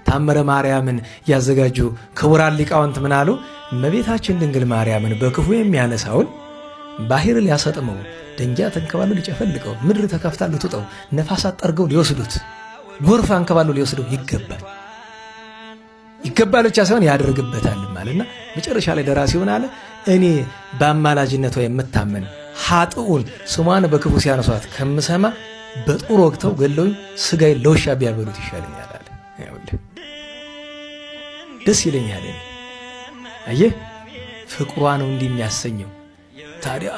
ታምረ ማርያምን ያዘጋጁ ክቡራን ሊቃውንት ምን አሉ? እመቤታችን ድንግል ማርያምን በክፉ የሚያነሳውን ባህር ሊያሰጥመው፣ ደንጊያ ተንከባሎ ሊጨፈልቀው፣ ምድር ተከፍታ ልትውጠው፣ ነፋሳት ጠርገው ሊወስዱት፣ ጎርፍ አንከባሎ ሊወስደው ይገባል። ይገባል ብቻ ሳይሆን ያደርግበታል ማለትና መጨረሻ ላይ ደራሲውን አለ፣ እኔ በአማላጅነቷ የምታመን ኃጥኡን ስሟን በክፉ ሲያነሷት ከምሰማ በጦር ወግተው ገለውኝ ስጋዬን ለውሻ ቢያበሉት ይሻለኛል አለ። ደስ ይለኛል። እኔ አየህ ፍቅሯ ነው እንዲህ የሚያሰኘው። ታዲያ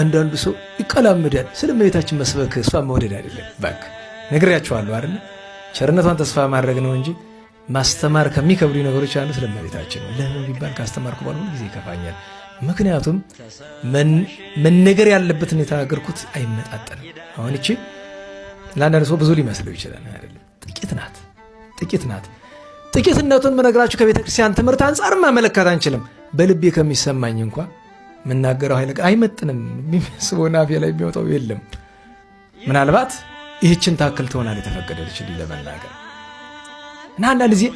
አንዳንዱ ሰው ይቀላምዳል። ስለ እመቤታችን መስበክ እሷን መውደድ አይደለም። እባክህ ነግሬያቸዋለሁ አይደለ? ቸርነቷን ተስፋ ማድረግ ነው እንጂ ማስተማር ከሚከብዱ ነገሮች አንዱ ስለ እመቤታችን ነው። ለምን ቢባል ካስተማርኩ በኋላ ሁል ጊዜ ይከፋኛል። ምክንያቱም መነገር ያለበትን የተናገርኩት አይመጣጠንም። አሁን እቺ ለአንዳንድ ሰው ብዙ ሊመስለው ይችላል። አይደለም፣ ጥቂት ናት፣ ጥቂት ናት። ጥቂትነቱን መነግራችሁ ከቤተ ክርስቲያን ትምህርት አንጻር መመለከት አንችልም። በልቤ ከሚሰማኝ እንኳ የምናገረው ኃይለ አይመጥንም። የሚስበው አፌ ላይ የሚወጣው የለም። ምናልባት ይህችን ታክል ትሆናል የተፈቀደልችልኝ ለመናገር እና አንዳንድ ጊዜ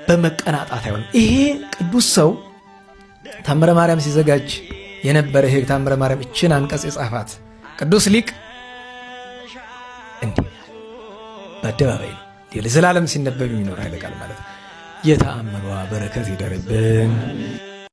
በመቀናጣት አይሆንም። ይሄ ቅዱስ ሰው ታምረ ማርያም ሲዘጋጅ የነበረ ይሄ ታምረ ማርያም እችን አንቀጽ የጻፋት ቅዱስ ሊቅ እንዲህ በአደባባይ ነው ለዘላለም ሲነበብ የሚኖር ኃይለ ቃል ማለት ነው። የተአምሯ በረከት ይደርብን።